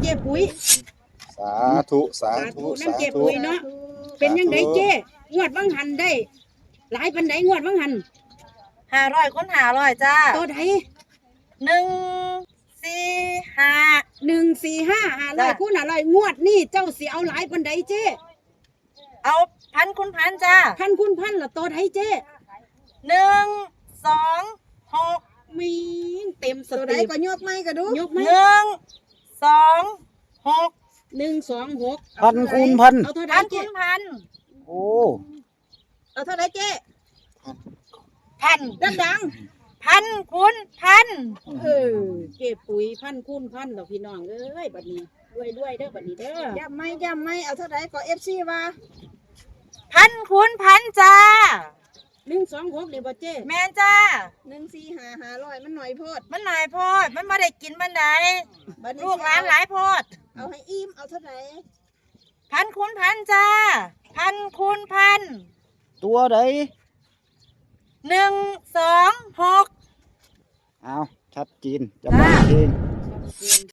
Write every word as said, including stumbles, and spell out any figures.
เจ๊ปุ๋ย สาธุสา สา ธุ ธุ สา น้ำเจ๊ ธุ ปุ๋ยเนาะ เป็นยังไงเจ๊ งวดวังหันได้ หลายปันไดงวดวังหัน ห้าร้อยคูณห้าร้อยจ้า ตัวใด หนึ่งสี่ห้า หนึ่งสี่ห้าห้าร้อย จ้ะ คูณห้าร้อยงวดนี่เจ้าสิเอาหลายปันไดเจ๊ เอาพันคูณพันจ้า พันคูณพันละตัวใดเจ๊ หนึ่งสองหก มีเต็มส ตัวใด ติ ก็ยกไม้ก็ดู ยกไหม หนึ่งสองหก หนึ่งสองหก พันคูณพัน เอาเท่าไหร่ พัน เจ๊ คูณพัน โอ้ เอาเท่าไหรเจ๊ พัน ดัง พันคูณพัน เออเจ๊ปุ๋ยพันคูณพันเหรอพี่น้องเอ้ยบัดนี้รวยรวยๆเด้อบัดนี้เด้อ ๆย้ำไม้ย้ำไม้เอาเท่าไหรก็เอฟซีว่า พันคูณพันจ้า หนึ่งสองหกเดี๋ยวบ่เจ๊ แม่นจ้า หนึ่งสี่ห้าห้าร้อยมันหน่อยโพด มันหลายโพด มันบ่ได้กินมันได บัดนี้ ลูกหลานหลายโพด เอาให้อิ่มเอาเท่าไหร พันคูณพันจ้า พันคูณพัน ตัวใด หนึ่งสองหก เอาชัดเจนจะบังเอง